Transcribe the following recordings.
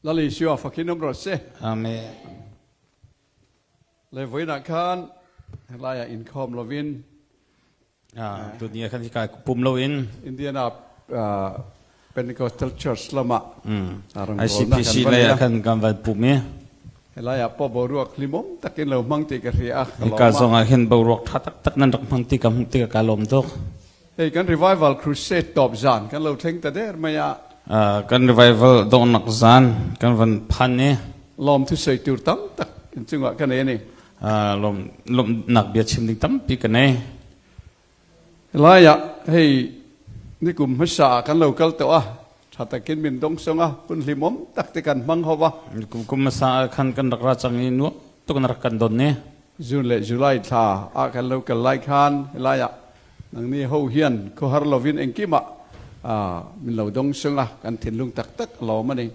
Lal Isua fakin um rawh seh. Amen. Le voinak khan helai ah inkhawm lovin Ah, tuni ah khan hika pum loin Indiana Pentecostal Church lama ICPC lei ah khan kan van pum i helai ah po boruak hlimom takin lo hmang ti ka hria a hika zong ah hin boruak tha taktak nan rak hmang ti ka hmuh ti ka lawm tuk. Hei kan revival crusade top zan kan lo thleng ta der mai a. Kan revival donghnak zan kan van phan i lawm thu sei tur tam tak in chungah kan ei ni. Lawm lawmnak bia chim ding tampi kan ei. Lai ah hei nikum hmasa ah kan lo kal to a tha takin min dong song a hun hlimom tak te kan hmang hova. Kum kum hmasa ah khan kan rak ra cang i nuam tuk na rak kan don ni. June le July thla ah kan lo kal lai khan helai ah nang ni ho hian khuahar lovin engkim ah min lo dong sung a kan thinlung taktak a lawm ani.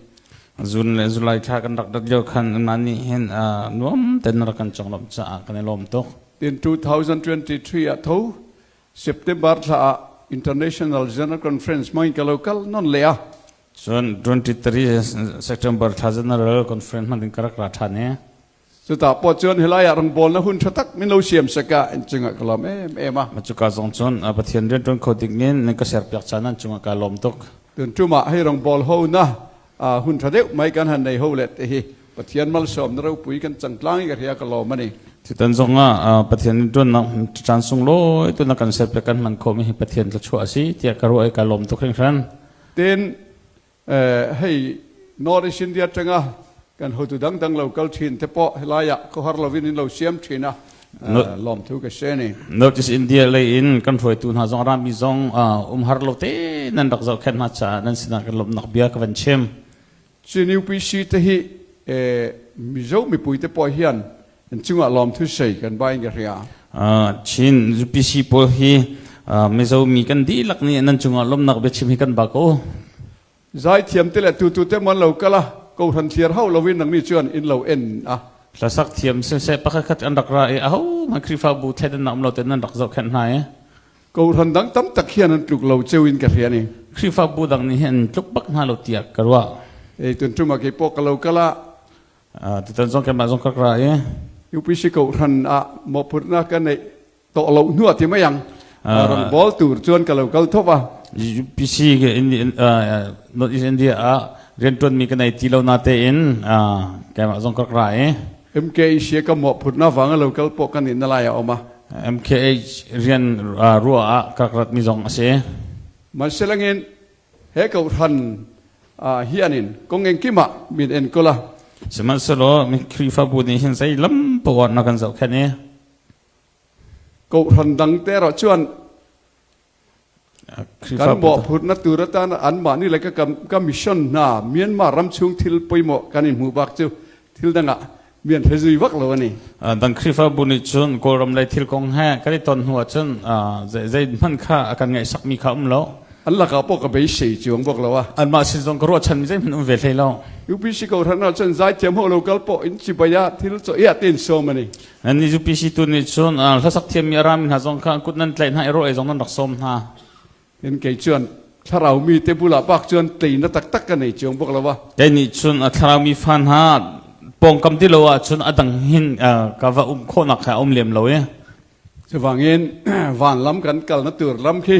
June le July thla kan rak rat lio khan nan nih hin nuam ten rak kan conglawmh caah kan i lawm tuk. In 2023 ah tho September thla ah International General Conference hmangin ka lo kal non le a. Cun 23 September thla General Conference hman ding ka rak ra ṭhan i Cuta pawh cun helai ah rawngbawl na hun ṭha tak min lo siam saka in cungah ka lawm em em a. Cuka zong cun Pathian rianṭuan kho ding in nan ka serpiak caan nan cungah ka lawm tuk. Tun ṭum ah hei rawngbawl ho na hun ṭha deuh mai kan han nei ho le te hi Pathian malsawm na ropui kan cangtlang i ka hria ka lawm ani. Tutan zong ah Pathian rianṭuannak caan sunglawi tu na kan serpiak kan hman khawhmi hi Pathian thluachuah a si tiah ka ruah i ka lawm tuk hringhran. Tin Hei North East India tanga kan hotu dangdang lo kal thin te pawh helai ah khawhar lovin in lo siam thin a lawmthu ka se ni. North East India lei in kan hruaitu hna zong rami zong umhar lo te nan rak zohkhenh hna caah nan sinah kan lawmhnak bia ka van chim. Chin UPC te hi Mizo mipui te pawh hian in chungah lawmthu sei kan ba in ka hria. Chin UPC pawl hi Mizo mi kan dihlak nih nan cungah lawmnak biachim hi kan ba ko. Zaithiam te le tutu te mon lo kala ko hran thliar hau loin nang ni chuan in lo en a. Hlasak thiam siseh pakhat khat an rak ra i aho man Khrihfabu thleidan nak um lo te nan rak zohkhenh hna i. Ko hran dang tam tak hian an tluk lo cheu in ka hria ni. Khrihfabu dang nih hin tluk bak hna lo tiah ka ruah. Ei tun ṭum a ke pawh ka lo kala Tutan zong keimah zong ka ra i UPC kohhran ah mawhphurhnak ka neih tawh lo hnu ah ti mai ang rawngbawl tur chuan ka lo kal thop a. UPC North East India ah rianṭuanmi ka nei ti lo natein keimah zong ka ra i MKH ka mawhphurhnak vang a lo kal pawh kan in na lai a um a. MKH rian ruah ah ka ratmi zong a si. Mahselangin He kohhran hian in kong engkim ah min enkawl a. Sihmanhsehlaw mi Khrihfabu nih hin zei lam poah na kan zohkhenh i kohhran dang te erawh chuan kan mawhphurhnak tur atan anmah nih le ka mission hna Myanmar ram chung thil poimawh kan in hmuh bak cu thil dang ah mian hrezui vak lo ani. Dang Khrihfabu nih cun Kawlram lei thil kong he kan i ton hnu ahcun zei hmanh kha a kan ngaihsakmi kha um lo. An lakah pawh ka beisei chuang bak lo a. Anmah sin zong ka ruahchanmi zeihmanh um ve hlei lo. UPC ko hran ah cun zaithiam ho local pawh in chibai ah thil chaw ia tin sawm ani. Ni UPC tu nih cun hlasak thiammi a rami hna zong kha kut nan tlaih hna i ro ei zong nan rak sawm hna. In kei chuan thlarau mi te bulah bak chuan tleina taktak ka nei chiang bawk lo a. Kei nih cun a thlarau mi fa hna pawngkam ti lo ahcun a dang hin ka va um khawhnak kha a um lem lo i. Chuvangin van lam kan kal na tur lam khi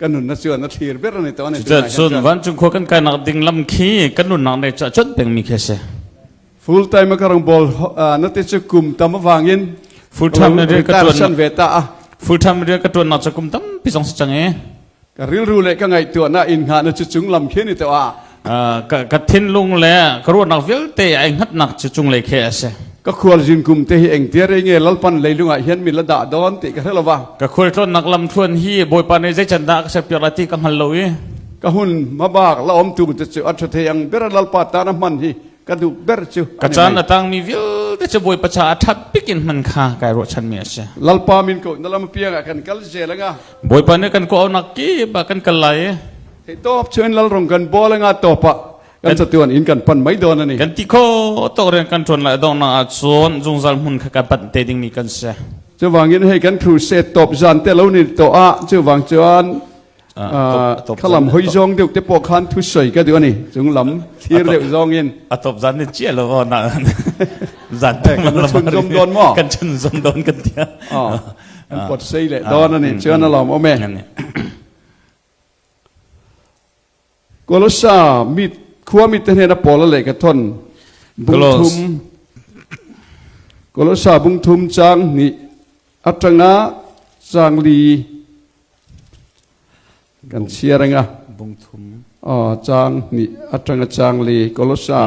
kan nun na chuan na thlir ber ani to ani. Cucun vancung khua kan kainak ding lam khi kan nunnak nei cu a cuanh pengmi khi a si. Full time ka rong bol na te chu kum tam awangin full time na rian ka tuan san ve ta a full time rian ka tuan nak chu kum tampi zong si cang e ka rilru le ka ngai tu na in nga na chu chung lam khi ni to a ka ka thinlung le ka ruahnak vialte ai ngat nak chu chung lei khe ase ka khual jin kum te hi eng tia re nge lalpan leilunga hian mi la da don ti ka hrelova ka khual tlawn nak lam thluan hi bawipa ne zei chan dah ka ser piak la ti ka hngal lo i ka hun mabak la om tu te chu a tha the ang ber lalpa ta na man hi ka duh ber cu ka caan a tangmi vialte cu Bawipa caah ṭhat bik in hman kha kai ruahchanmi a si. Lalpa min ko na lam piang ah kan kal zel anga. Bawipa nih kan kawhauhnak kip ah kan kal lai i. Thei tawp chuan lalrong kan bawl anga tawp ah kan chatuan in kan pan mai dawn ani. Kan ti kho tok rian kan ṭuan lai donghnak ah cun zungzal hmun kha kan panh te dingmi kan si. Cuwangin hei kan crusade top zan te lo ni to ah chuwang chuan. Khalam hoi zong deuh te pawh khan thu soi ka duh ani chung lam thlir deuh zong in. A top zan ni chia lo na zan kan chun zom don mo. Kan chun zom don kan tia. Kan pot sei le don ani chuan alom ome. Kolosa mi khuami te hnena Paul a leh ka thon bung thum Kolosa bung thum chang hnih atanga chang li kan chhiar anga bung thum chang hnih atanga chang li Kolosa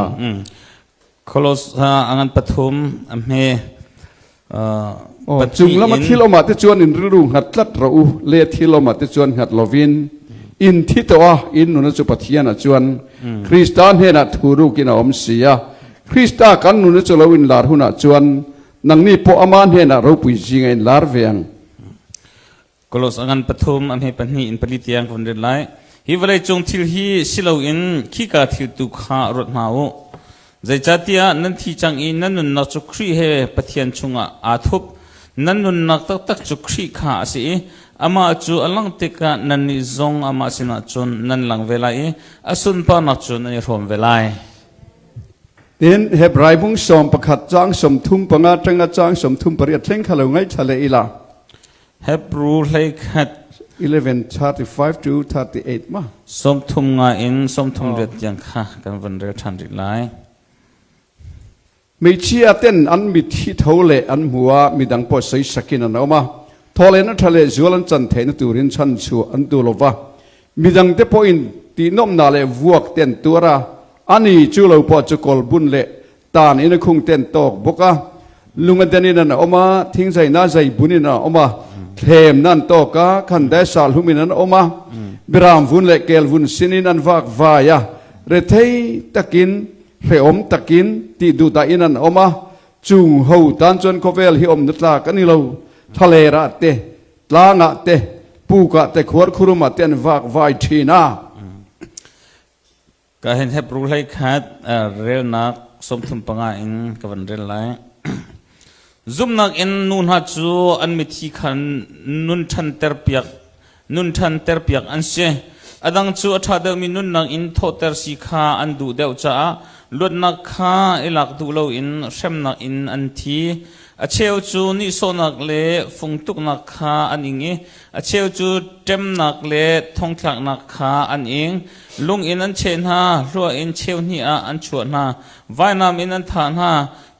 Kolosa angan pathum a hme Cung lam a thil awm ah te chuan in rilru hngat tlat rawh u, le thil awm ah te chuan hngat lovin in thi tawh a, in nuna chu Pathian ah chuan Krista hnenah thuruk in a awm si a. Krista kan nuna chu lo inlar hunah chuan nangni pawh ama hnenah ropui zinga inlar ve ang. Kolos a ngan pathum a hme pahnih in pali tiang kan ret lai. Hi vawlei cung thil hi si loin khika thil tu kha ruat hna u. Zeicahtiah nan thi cang i nan nunnak cu Khrih he Pathian chungah aa thup. Nan nunnak taktak cu Khrih kha a si i amah cu a langh tikah nannih zong amah sinah cun nan lang ve lai i a sunparnak cu nan i hrawm ve lai. Tin Hebrai bung 11 caang 35 ṭanga caang 38 thleng kha lo ngaihthla le ila. Hebru 11 11:35 to 38 ma. 35 in 38 tiang kha kan van rel ṭhan rih lai. Hmeichhia ten an mithi tho le an hmu a midang pawh soisakin an awm a thawhlen a ṭha leh zual an chan theihna turin chhan chhuah an duh lova midang te pawhin tihnawmna leh vuak te an tuar a ani chu lo pawh chu kawlbun leh Tan in a khung ten tawk bawk a, lung a den in an awm a, thingzaina zai bun in an awm a, thlem nan tawk a, khandai sal hum in an awm a, biram vun leh kel vun sin in an vak vai a, rethei takin, hrehawm takin, tih duhdah in an awm a, chung ho tan chuan khawvel hi awmna tlak a ni lo, thlaler ah te, tlang ah te, puk ah te, khuarkhurum ah te an vak vai thin a. Ka hin Hebru 11 relnak 35 in ka van rel lai. Zumhnak in nu hna cu an mithi kha nun ṭhanter piak nun ṭhanter piak an si. A dang cu a ṭha deuhmi nunnak in thawhter si kha an duh deuh caah luatnak kha i lak duh loin hremnak in an thi. A cheu cu nihsawhnak le fungtuknak kha an ing i a cheu cu ṭemnak le thongthlaknak kha an ing. Lung in an cheh hna, hlua in cheu hnih ah an chuah hna, vainam in an thah hna,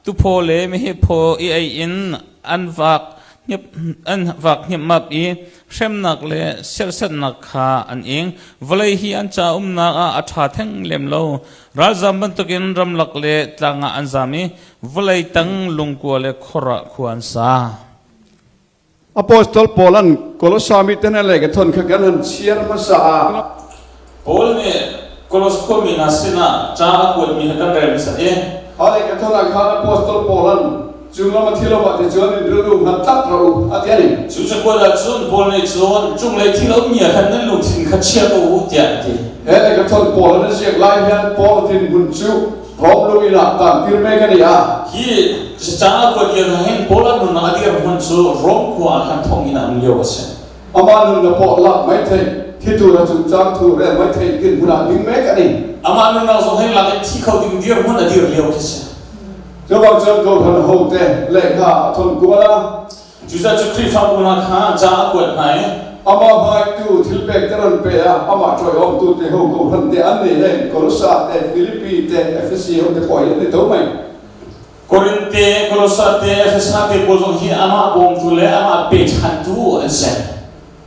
tuphaw le meheh phaw i ei in an vak an vak hniapmap i hremnak le serhsatnak kha an ing. Vawlei hi an ca umnak ah a ṭha theng lem lo. Ralzam bantukin ramlak le tlang ah an zam i vawlei tang lungkua le khor ah khua an sa. Apostol Paul an Kolosa mi te hna le ka thon kha kan han chiar hmasa ah. Paul nih Kolos khuami hna sinah ca a kuatmi kha kan rel hmasa i. Hale ka thon ah khan Apostol Paul an cunglam a thil ah ti cun in rilru hngat tlat rawh u a ti ani. Cu cakuat ah cun Paul nih cun cunglei thil a ummi ah khan nan lungthin kha chia ko u tiah a ti. He le ka thon Paul an ziak lai hian Paul thinhmun cu Rom lungin ah tantir mek a ni a. Hi ca a kuat lio hna hin Paul a nunnak a dirhmun cu Rom khua ah khan thonginn ah um lio a si. Amah nunnak pawh lak mai thei, thi tur a cungcang thu rel mai thei dinhmun ah ding mek a ni. Amah nunnak zong hi lak in thi kho ding dirhmun a dir lio khi si. Cu bang cun kawhhran hote lehkha a thon kual a. Cucaah cu Khrihfabu hna kha ca a kuat hna i Amah hmaitu thilpek te ron pe a, amah ṭawiawmtu te ho kawhhran te an ni heng Kolosa te, Filipi te, Efesi ho te pawh hi an ni to mai. Korin te, Kolosa te, Efesa te pawl zong hi amah bawmtu le amah pechantu an si.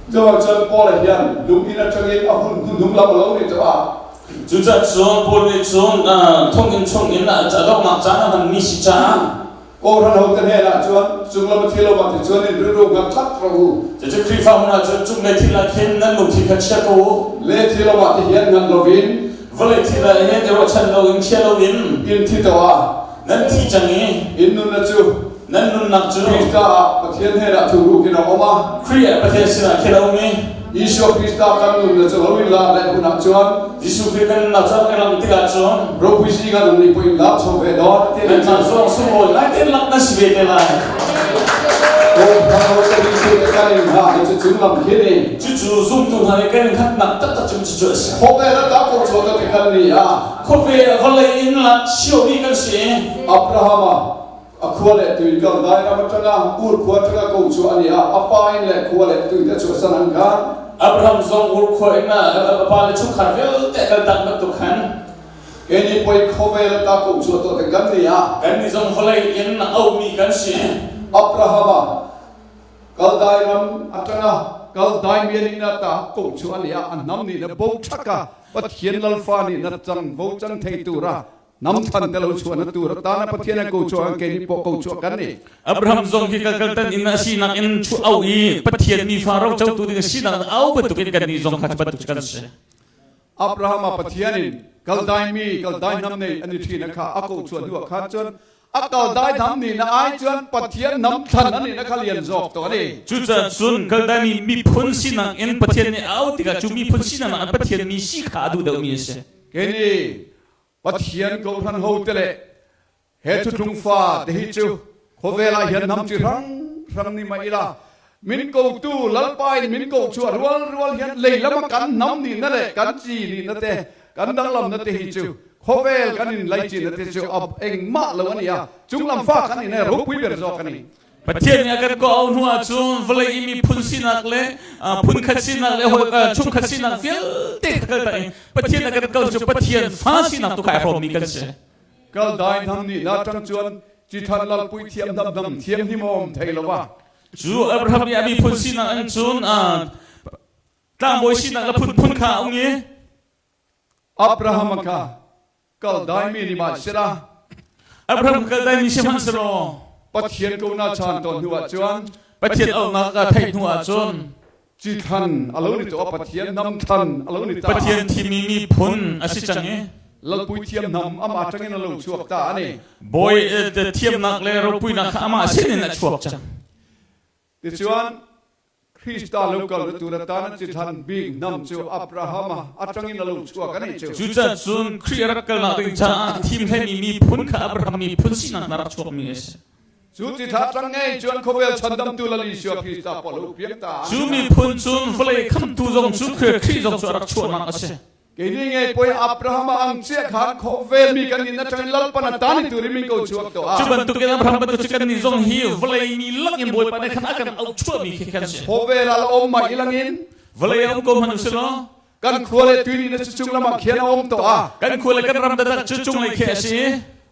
Cuah cun Paul hian lunginn aṭangin a hun hnuhnung lam a lo ni caah Cucaah cun Paul nih cun thonginn chungin a donghnak caan a hmanmi si caah Kawhhran hote hnenah cun cunglam a thil lo ah cun in rilru ngan tlat rawh u. Cucu Khrihfa hmun ah cun cunglei thil ah khin nan lungthin kha chia ko u. Le thil lo ah ti hian ngan loin vawlei thil ah hin i ruahchan loin chia loin in thi tuah. Nan thi cang i in nunnak cu nan nunnak cu Krista ah Pathian hnenah thuruk in a um a. Khrih ah Pathian sinah khin a um i Jesuh Krista kan nunnak cu lo in la le hun ah cun Jesuh Khrih kan nunnak cu kan lang tikah cun ropui si kan nih pui la chom ve dawn ti nan caan zong sunglawi ngai te lak nan si ve te lai. Cucu zumtu hna nih kan hngatnak taktak cu cucu a si. Khawvel a ta ko chuah te kan ni a. Khawvel vawlei in lak siomi kan si. Abraham a khua le tui kal dai ram atanga Ur khua atanga ko chu ani a a pa in le khua le tui te chu san an khan. Abraham zong Ur khua in a pa le chungkhar vialte kal tak bantuk khan. Kei poi khawvel ta ko chu to te kan ni a. Kan ni zong vawlei in aumi kan si. Abraham a Kaldai ram atanga Kaldai mi nih na ta ko chu ani a an nam ni na bo thaka Pathian lalfa nih na cang vo cang thei tura nam than te lo chu na tur ta na Pathian ko chu an ke ni po ko chu kan ni. Abraham zong hi kal tan in a sinak in chu au i Pathian mi fa ro co tu ding sinak au bantuk in kan ni zong kha bantuk kan si. Abraham a Pathian in Kaldai mi Kaldai hnam nei ani thina kha a ko chuan hnuah khan cun a Kaldai hnam nih na ai cun Pathian hnam thlan ani na kha lian zawk to ani. Cucaah cun Kaldai mi miphun sinak in Pathian nih a auh tikah cu miphun sinak ah Pathian mi si kha a duh deuhmi a si. Kei Pathian kohhran ho te le He thuthlung fa te hi cu khawvel ah hian hnam chi hrang hrang ni mah ila min kotu Lalpa in min ko chu a rual rual hian leilam a kan hnam ni na le kan chi ni na te kan danglam na te hi cu khawvel kan in lai chi na te cu ab engmah lo ani a chunglam fa kan in ropui ber zawk ani. Pathian nih a kan kawh hnu ahcun vawlei i miphun sinak le phunkhat sinak le chungkhat sinak vialte kha kal tak in Pathian a kan ko cu Pathian fa sinak tu kha ai hrawmmi kan si. Kaldai hnam nih na ṭang cuan cithan lalpui thiam hnam thiam hi maw thei lo va. Cu Abraham nih a miphun sinak an cun tlangbawi sinak le phunphun kha a um i Abraham kha Kaldai mi nih mah sila Abraham Kaldai mi sihmanhsehlaw Pathian ko na chan tawn hnu ah cun Pathian auhnak a theih hnu ah cun Cithlan a lo ni to Pathian nam thlan a lo ni ta. Pathian thimi miphun a si cang i Lalpui thiam nam amah tangin a lo chuak ta ani. Bawi thiamnak le ropuinak kha amah sinin a chuak cang. Tichuan Krista lo kal na tur atan cithlan bik nam cu Abraham a tangin a lo chuak ani cu. Cucaah cun Khrih rak kalnak ding caah thim hleimi miphun kha Abraham miphun sinak na rak chuakmi a si. Cu cithlah tlang ngei cun khawvel chhandamtu Lal Isua Krista pawl a piak ta. Cu miphun cun vawlei khamtu zong cu Khrih zong cu a rak chuahnak a si. Kei nih ngei poi Abraham a ang cia khan khawvel mi kan in atangin Lalpan a tan tu rimin ko chuak to a. Cu bantukin Abraham bantuk cu kan nih zong hi vawlei mi lak in Bawipa nih khan a kan auh chuahmi khi kan si. Khawvel ah la om ma ilangin. Vawlei a um ko hmanh usih Kan khua le tui ni na cu chung lam ah khian a um to a. Kan khua le kan ram dadak cu cunglei khi a si.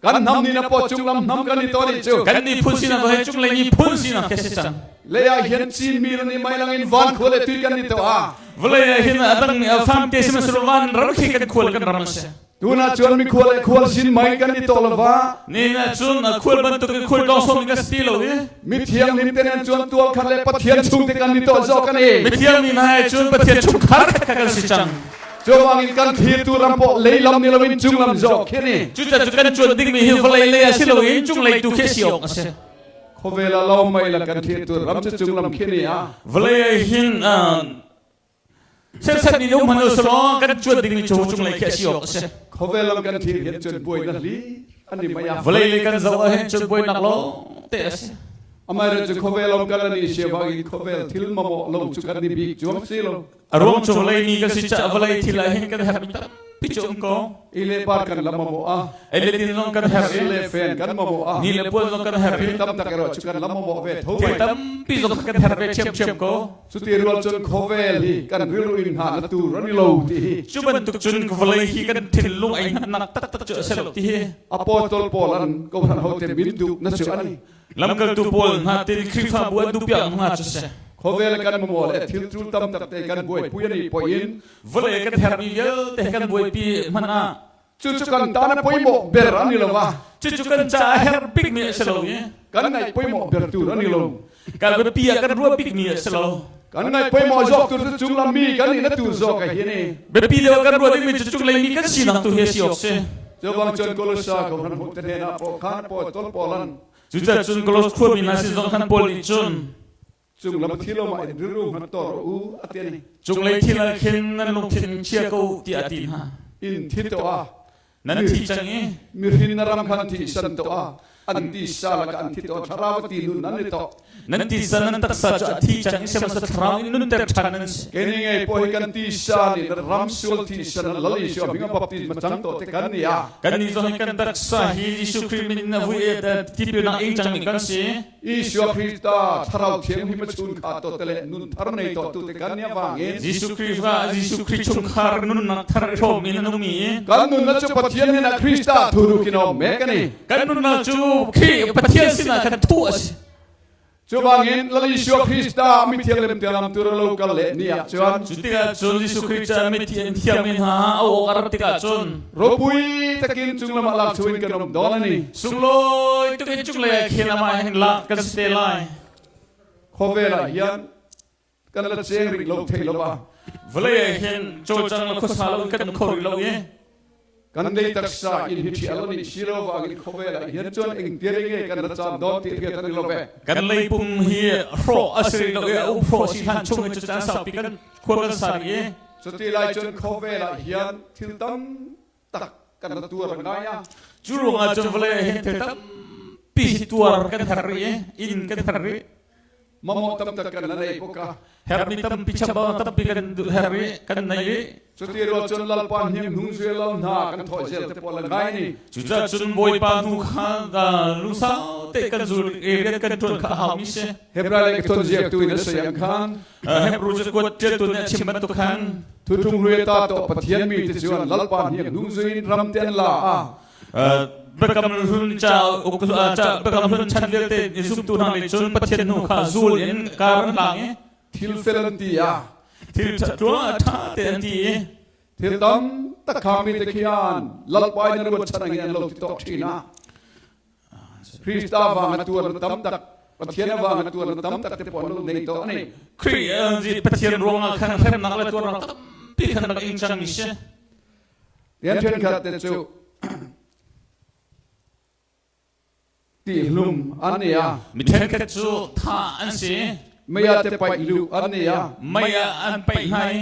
Kan hnam ni na paw cunglam hnam kan i ton i cu. Kan miphun sinak he cunglei miphun sinak khi a si cang. Lei ah hian Chin mi ran i mailang in van khua le tui kan i to a. Vawlei ah hin a dang famte sihmanhsehlaw van ram khi kan khua le kan ram a si. Tun ah cun mikhual le khual sin mei kan i tawh lova. Ni ah cun khual bantuk in khual tlawng sawm kan si lo i. Mithianghlim te nen cun tual khat le Pathian chung te kan i tawh zawk kan i. Mithiang mi hna he cun Pathian chungkhar khat kha kan si cang. Cuwangin kan thirtu ram pawh leilam ni loin cunglam zawk khi ni. Cucaah cu kan cuan dingmi hi vawlei lei ah si loin cunglei tu khi a si awk a si. Khawvel ah lo mei la kan thirtu ram cu cunglam khi ni a. Vawlei ah hin Serhsat nih um hmanh usulaw kan cuan dingmi cu cunglei khi a si awk a si. Khawvel lam kan thir hin cun buainak li an i mei a. Vawlei lei kan zoh ah hin cun buainak lawng te a si. Amai cu khawvel lam kan ani sia bangin khawvel thil mamawh lo cu kan ni bik chuang si lo. A ruang cu vawlei mi kan si caah vawlei thil ah hin kan herhmi tampi cu um ko. I le par kan la mamawh a. Ei le din zong kan herh i. Le fen kan mamawh a. Ni le puan zong kan herh i. Thil tam tak erawh cu kan la mamawh ve tho. Thil tampi zong kan herh ve ṭhiamṭhiam ko. Cuti rual cun khawvel hi kan rilru in hna na tur an i lo ti hi. Cu bantuk cun vawlei hi kan thinlung ai hngatnak taktak cu a si lo ti hi. Apostol Paul an kohhran hote min duh na cu ani. Lamkaltu Paul hna tin Khrihfabu an duh piak hna cu si. Khawvel kan mamawh le thil tul tam takte kan buaipui ani poin. Vawlei kan herhmi vialte kan buaipi hmanh ah. Cucu kan tan a poimawh ber an i lo a. Cucu kan caah herh bikmi a si lo i. Kan ngaih poimawh ber tur an i lo. Kan biapi ah kan ruah bikmi a si lo. Kan ngaih poimawh zawk tur cu cunglam mi kan nih na tur zawk a hi ni. Biapi deuh kan ruah dingmi cu cunglei mi kan sinak tu hi a si awk si. Cubang cun Kolosa ko han hmuh te hnen ah pawh khan paw tol pawlan. Cucaah cun Kolos khuami hna sin zong khan Paul nih cun Cunglam thil ah in rilru hman tor u a ti ni. Cunglei thil ah khin nan lungthin chia ko tiah a ti hna. In thi to a. Nan thi cang i. Mirin na ram khan thi san to a. An tisa lakah an thi tawh, thlarau a ti nun an i tawh. Nan tisa nan taksa cu a thi cang i sihmanhsehlaw thlarau in nunter ṭhan nan si. Keini ngei pawh hi kan tisa nih ram sual thisa nan Lal Isua hming a baptisma cang tawh te kan ni a. Kannih zong hi kan taksa hi Jesuh Khrih min in a vui tipilnak ing cangmi kan si. Isua Krista Thlarau Thianghlim a chungkhar tawh te le nun thar nei tawhtu te kan nih avangin Jesuh Khrih Jesuh Khrih chungkhar nunnak thar i hrawm in a nungmi kan nunnak cu Pathian hnenah Krista thurukin a um mek a ni. Kan nunnak cu Khrih Pathian sinah khan thuh a si. Cuvangin Lal Isua Krista mithianghlim tianglam tur lo kal leh ni ah cun Cu tikah cun Jesuh Khrih cu mithiang thiam in hna a awk a rat tikah cun ropui takin cunglam ah lak chuin kan um dawn a ni. Sunglawi tuk in cunglei ah khin amah hin lak kan si te lai. Khawvel ah hian kan la cheng rih lo thei lo a. Vawlei ah hin cawlcang le khuasa lo in kan um kho rih lo i. Kan lei taksa in hi ṭhial nih si lo vangin khawvel ah hin cun engtial nge kan la cam dawn ti hriat an i lo ve. Kan lei pum hi hrawh a si rih lo i a um hrawh si hlan chung in cu caan saupi kan khua kan sa rih i. Cuti lai cun khawvel ah hian thil tam tak kan la tuar ngai a. Cu ruangah cun vawlei ah hin thil tampi hi tuar kan herh rih i inn kan herh rih. Mamawh tamtak kan la nei bawk a. Herhmi tampi chambau tampi kan herh rih, kan nei rih. Cuti ruah cun Lalpa hniang hnung zual lo hna kan thawh zel te pawl la ngai ni. Cucaah cun Bawipa hnu kha lungsau te kan zul i rian kan ṭuan kha a haumi si. Hebrai lei ka tuanziak tu in a soi ang khan. Hebrew cakuat ṭialtu nih a chim bantuk khan. Thuthung hlui ta to Pathian mi te chuan Lalpa hniang hnung zuin ram te an la a. Biakam hlun ca biakam hlun chan vialte zumtu hna nih cun Pathian hnu kha zul in kar an hlang i thil fel an ti a. Thil tluang a ṭha te an ti i thil tam tak kha mi te khian Lalpa in an ruat chan angin an lo ti tawk ṭhin a. Krista vang a tuar na tam tak Pathian vang a tuar na tam tak te pawh an lo nei tawh ani. Khrih Pathian ruangah khan hremnak le tuarnak tampi khan rak ing cangmi si. Tian ṭhenkhat te cu tihlum an ni a. Mi ṭhenkhat cu thah an si. Mei ah te paih lu an ni a. Mei ah an paih hna i.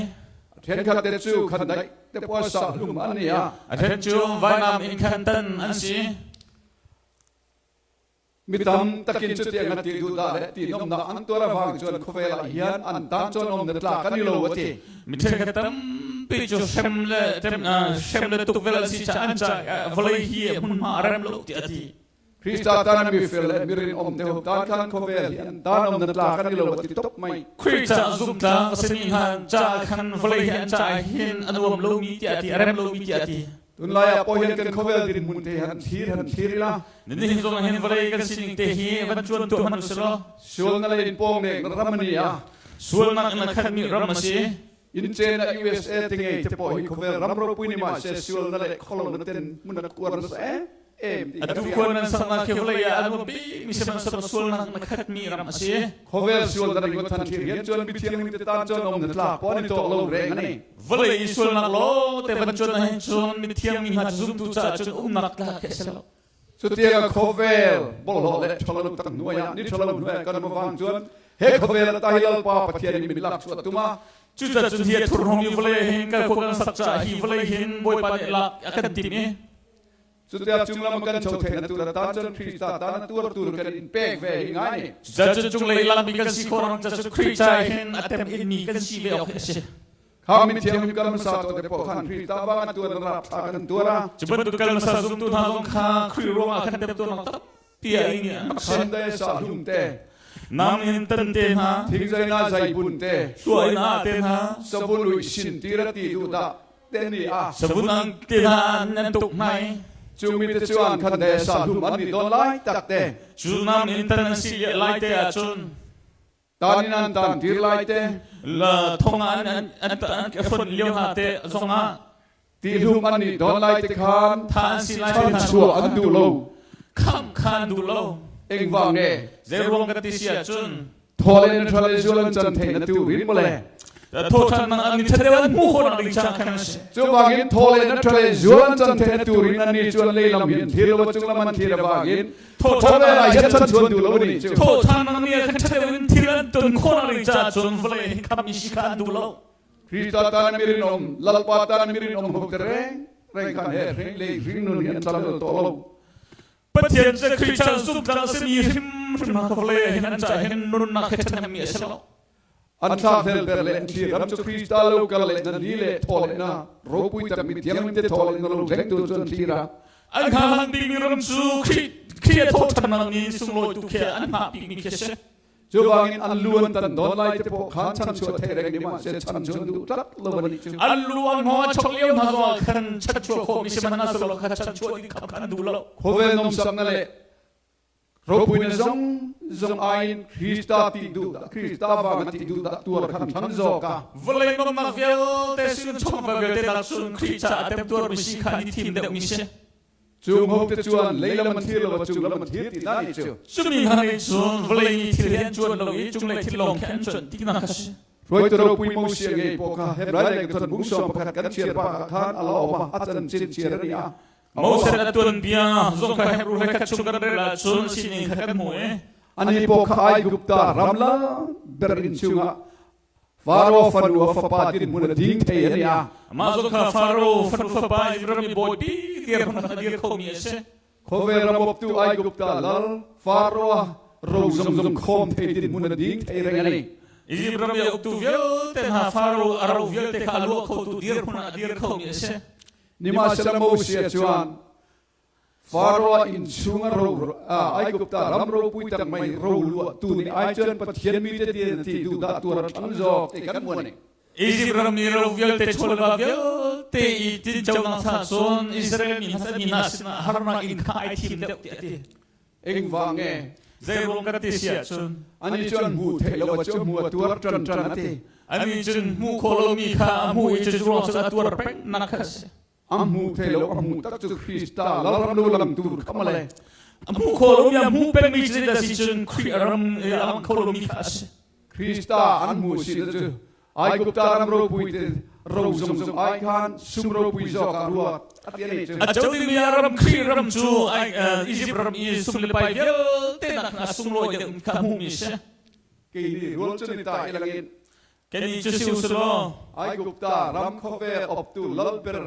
Ṭhenkhat te cu khandaih te puasa hlum an ni a. A ṭhen cu vainam in khan tan an si. Mi tam takin cutiang an ti duhdah le ti nomnak an tuar avang cun khuavel ah hian an tan cun om na tlak an i lo a ti. Mi ṭhenkhat tampi cu hrem le hrem le tukvel an si caah an ca vawlei hi hmunhma a rem lo tiah a ti. Krista tan mi fel le mi rinawm te ho tan khan khuavel hi an tan om na tlak an i lo a ti tuk mai. Khrih caah zumtlak a simi hna caah khan vawlei hi an caah hin a nuam lomi tiah a ti, a rem lomi tiah a ti. Tunlai ah pawh hian kan khawvel dinhmun te han thlir han thlir ila. Nihin zong hin vawlei kan sining te hi van cuan tuah hmanh usih law. Sualnak le in pawng nek ram ani a. Sualnak in a khatmi ram a si. In chen a USA te ngei te pawh hi khawvel ram ropui ni ma se sualna le kholo na ten mun na kuar na sa em em ti Atu khual nan saknak khi vawlei ah a nuam bikmi sihmanhsehlaw sualnak na khatmi ram a si. Khawvel sual na ring than thir hian chuan mithianghlim te tan chuan om na tlak pawh ni tawh lo reng ani. Vawlei i sualnak lawngte van cuan ahhin cun mithiang mi hna cu zumtu caah cun umnak tlak khi a si lo. Cutiang a khawvel bawlhhlawh le ṭhalo tak hnuai ah ni ṭhalo hnuai kan vang cun he khawvel ata hi Lalpa Pathian nih min lak chuah tum a. Cucaah cun hi a thurhnawm i vawlei hin kan khua kan sak caah hi vawlei hin Bawipa nih lak a kan timh i Cutia cunglam kan cho theih na tur tan cun Krista tan na tuar tur kan in pek ve hi ngai ni. Cucaah cun cunglei langmi kan si khawh rang cu Khrih ca hin a tem inmi kan si ve awk hi a si. Kha mi thiang kan hmasa to te pawh khan Khrih ta bang an tuan rap thla kan tuar a. Cu bantuk kal hmasa zumtu hna zong kha Khrih ruangah khan temtuarnak tampi a ing i Sunday sa hlum te. Nam in tan te hna. Thingzai na zai bun te. Hlua in a te hna. Savun ui sin tira ti du da te ni a. Savun ang te hna nan tuk hnai. Cu mi te chuan khan de sa hlum an ni don lai tak te. Cu nam in tan an si lai te ahcun. Tan in an tan tir lai te. La thong ah an an an an fonh lio hna te zongah. Tihlum an i don lai te khan. Tha an si lai te khan. Chuah an duh lo. Khamh kha an duh lo. Engvang nge? Zeiruang ka ti si ahcun. Thawle na thale zual an can thei na tu rin mole. Thawṭhan nang an ṭha deuh an hmuh khawh ding ca khan a si. Cubangin thawle na ṭhale zual an can thei na tu rin an ni chuan leilam hin thil lo chung lam an thlir awangin thawṭhan lai hian chan chuan duh lo ni cu. Thawṭhan nang ni khan ṭha deuh in thil an ton khawh ding ca cun vawlei hin kham isi kha an duh lo. Krista tan mirin om Lalpa tan mirin om hok te reng reng khan he ring lei ring nun hi an tlam lo to lo. Pathian cu Khrih chan zumtlang a simi hrimhrim hna kha vawlei ah hin an caah hin nunnak he ṭhahnemmi a si lo. An thlakhlel ber le an thli ram cu Krista lo kal le na ni le thaw le na ropui tak mi thianghlim te thaw le na lo tlengtu cu an thli ra. An hngahhlang bikmi ram cu Khrih Khrih a thawhṭhannak ni sunglawi tu khi an hngah bikmi khi a si. Cuvangin an lu an tan dawn lai te pawh khan chanchuah thei reng ni mahse chan cu an duh tlat lo a nih cu. An lu an hngawng a chok lio hna zongah khan chanchuah khawhmi sihmanhsehlaw kha chanchuah ding kha an duh lo. Khawvel nawmsakna le ropuina zong zong aiin Krista ti duh dah Krista vang a ti duh dah tuar khan thlang zawk a. Vawlei nomnak vialte sin chawngva vialte nak cun Khrih caah temtuarmi si kha an i thim deuhmi si. Cung hote chuan leilam an thlir lo a cunglam an thlir ti na nih cu. Cumi hna nih cun vawlei nih thil hi an cuan lo i cunglei thil lawng khi an cuanh ti nak a si. Hruaitu ropui Moses ngei pawh kha Hebrai leng thon bung sawm pakhat kan chiar pa ah khan a lawm a a chanchin chiar a ni a. Moses a tuan bia zong kha Hebrew hlei khat chung kan rel ahcun sining kha kan hmu i. Ani pawh kha Aigupta ram la ber inn chungah Faro fanu a fapa dinhmun a ding thei a ni a. Mah zong kha Faro fanu fapa in ram i bawipi dirhmun a dir khomi a si. Khawvel ram awptu Aigupta lal Faro a ro zongzong khawm thei dinhmun a ding thei reng a ni. Egypt ram i a uktu vialte hna Faro a ro vialte kha a luah khotu dirhmun a dir khomi a si. Nimahsehla Moses chuan Faro innchung a ro Aigupta ram ropui tak mai ro luahtu nih ai cun Pathian mi te ti ti duhdah tuar a thang zawk ti kan hmuh ning. Egypt ram i ro vialte chawlva vialte i tinconak cha cun Israel mi hna mi hna sinah harnak in kha ai thim deuh tiah a ti. Engvang nge? Zeiruang ka ti si ahcun Ani cu an hmu theih lo a cu hmu a tuar ṭan ṭan a ti. Ani cun hmuh khawh lomi kha a hmuh i cu ruang cun a tuar peng nak kha a si. A hmu thei lo a hmu tak cu Krista lalram lo lam tur kha male. A hmu kho lomi a hmu pengmi cu zeidah si cun Khrih ram i a lang kho lomi kha a si. Krista an hmu si na cu Aigupta ram ropui te ro zongzong ai khan sum ropui zawk ah ruat a ti ani cu. A co dingmi a ram Khrih ram cu Egypt ram i sum le pai vialte nak a sunglawi deuh kha hmuhmi a si. Kei nih rual cu ni ta ilangin Kannih cu si usulaw Aigupta ram khuavel awptu lalber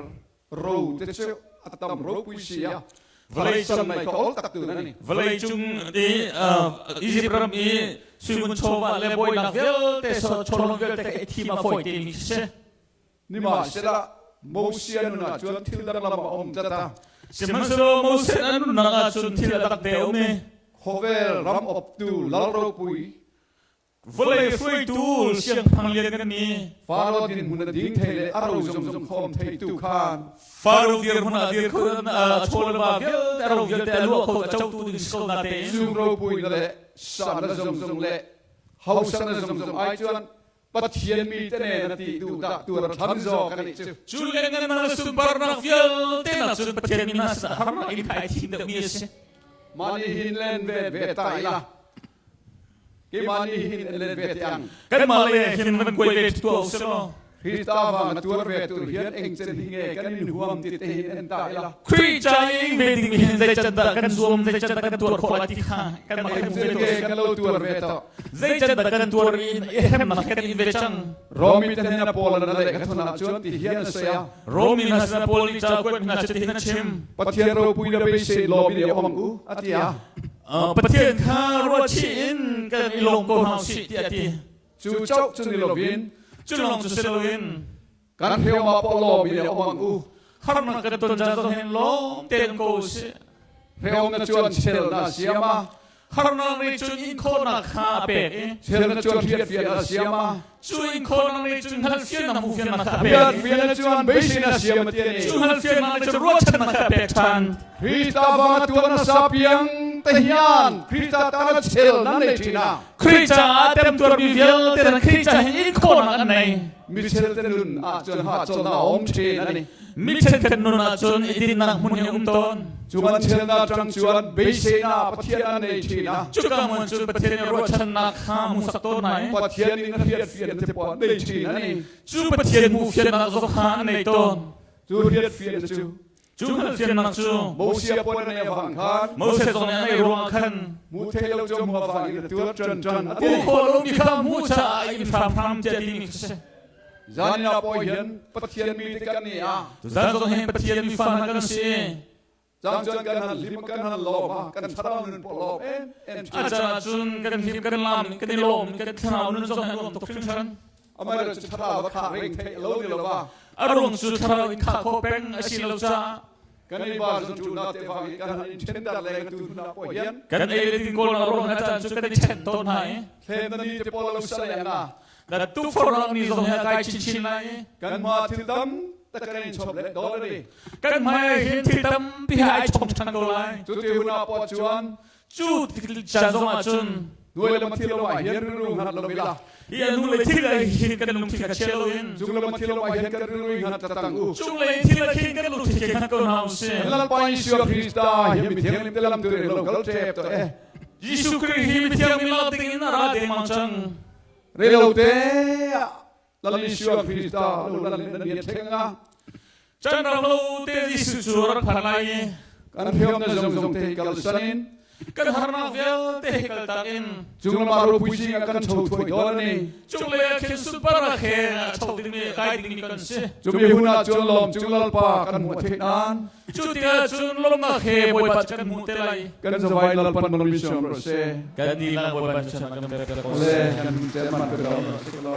ro te cu a tam ropui si a vawlei cang ka ol tak tu na ni. Vawlei cung i Egypt ram i suimun chawva le bawinak vialte chawlawng vialte ka i thim a fawi te mi si. Nimahsehla Moses nun ah cun thil dang lam a um tlat a. Sihmanhsehlaw Moses a nunnak ah cun thil a dak te a um i Khuavel ram awptu lal ropui Vawlei hruaitu siangphang lian nganmi Faro dinhmun a ding thei le a ro zongzong khawm theitu khan Faro dirhmun a dir kho a chaw le va vialte a ro vialte a luah kho a cotu ding si ko na tein sung ropui na le sa na zongzong le hausa na zongzong ai chuan Pathian mi te ne na ti duh dah tuar thlang zawk kan nih cu cu le ngan na sunparnak vialte nak cun Pathian mi hna sinah harnak in khai thim deuh mi a si mah nih hin len ve ve ta ila Keimah nih hin an len ve tiang. Kanmah le hin van kuai ve tuah u sih law. Krista vang a tuar ve tur hian eng cen hi nge kan in huam ti te hin en ta ila. Khrih ca i ve ding mi hin zei can dah kan zuam zei can dah kan tuar khawh lai ti kha kanmah kan ve tuah kan lo tuar ve to. Zei can dah kan tuar in i hremnak kan in ve cang. Romi te hnen a Paul na le ka thon ah cun ti hian a soi a. Romi hna sin Paul nih ca kuat hna cu ti hin a chim. Pathian ropui na beisei lawm in i om u a ti a. Pathian kha ruahchih in kan i lawm ko hna usih tiah a ti. Cu chauh cu ni loin cu lawng cu si loin kan hriam ah pawh lawm in i om u. Harnak kan ton caan zong hin lawm tein ko usih. Hriam na chuan chel na siam a. Harnak nih cun inkhawhnak kha a pek i chel na chuan hriat fian a siam a. Cu inkhawhnak nih cun hngalhfiannak hmuhfiannak kha a pek. Hriat fian na chuan beisei na siam a ti ani. Cu hngalhfiannak nih cun ruahchannak kha a pek ṭhan. Krista vang a tuan a sa piang te hian Krista tan a chel nan nei ṭhin a. Khrih caah temtuarmi vialte nan Khrih caah hin inkhawhnak an nei. Michel te nun ahcun hahchawlnak a um ṭhin ani. Michel kan nun ahcun i dinnak hmun hi um tawn. Cu man chelnak ṭang chuan beiseinak Pathian a nei ṭhin a. Cuka hmun cun Pathian i ruahchannak kha hmuhsak tawn ai. Pathian in a hriat fian te poah nei ṭhin ani. Cu Pathian hmuh fiannak zong kha an nei tawn. Cu hriat fian cu Cu hngalhfiannak cu Moses puan a nei avang khan Moses zong nih a neih ruangah khan hmu thei lo cu hmu avang in a tuar ṭan ṭan a ti. Hmuh khawh lomi kha hmuh caah in hramhram tiah timi khi si. Zan ah pawi hin Pathian mi te kan ni a. Tuzan zong hin Pathian mi fa hna kan si. Cang cun kan han hlim kan han lawm a kan thlarau nun pawh lawm em em A caan ahcun kan hlim kan lam kan i lawm kan thlarau nun zong hi a nuam tuk hringhran. Amaherawh cu thlarau a khah ring theih lo ni lo va. A ruang cu thlarau in khah khawh peng a si lo caah. Kan ei ba zun tu na te vang i kan han in then dar le tu na po hian. Kan ei le din kawl na ruang na caan cu kan i chen tawn hna i. Thlem na ni te pawl lo sa le nga. Na tukforhnak ni zong hi a kai chinchin lai i. Kan ma thil tam tak kan in chop le dol ni. Kan hmai hin thil tampi he ai chom ṭhan ko lai. Cu ti hun ah po chuan. Cu thil caan zong ah cun. Nuai lam thil lo ah hian rilru ngat lo ila. Hi a nu le thil a hin kan lungthin kha chia loin. Cung lam thil lo ah hian kan rilru ngat tang u. Cung lei thil a khin kan lungthin kha ngat ko hna usih. Lalpa Jesuh Krista hi mi thianghlim te lam tu lo kal tep to e. Jesuh Khrih hi mi thianghlim lo ding in a ra dengmang cang. Relo te Lal Jesuh Krista lo lan nan ni thleng nga. Chan ram lo te Jesuh cu rak phan lai i kan thiam na zong zong te kal sanin kan harnak vialte he kal tak in cunglam ah ropui zing ah kan cho thuai dawn ani cunglei ah khin sunpar ah khin a cho dingmi a kai dingmi kan si cumi hun ah cun lawm cung lalpa kan hmuh theih nan cu tikah cun lawmnak he Bawipa cu kan hmuh te lai kan zavai lalpan malmi siam ro se kan dilah Bawipa cu kan pek ko le kan chairman pe ko.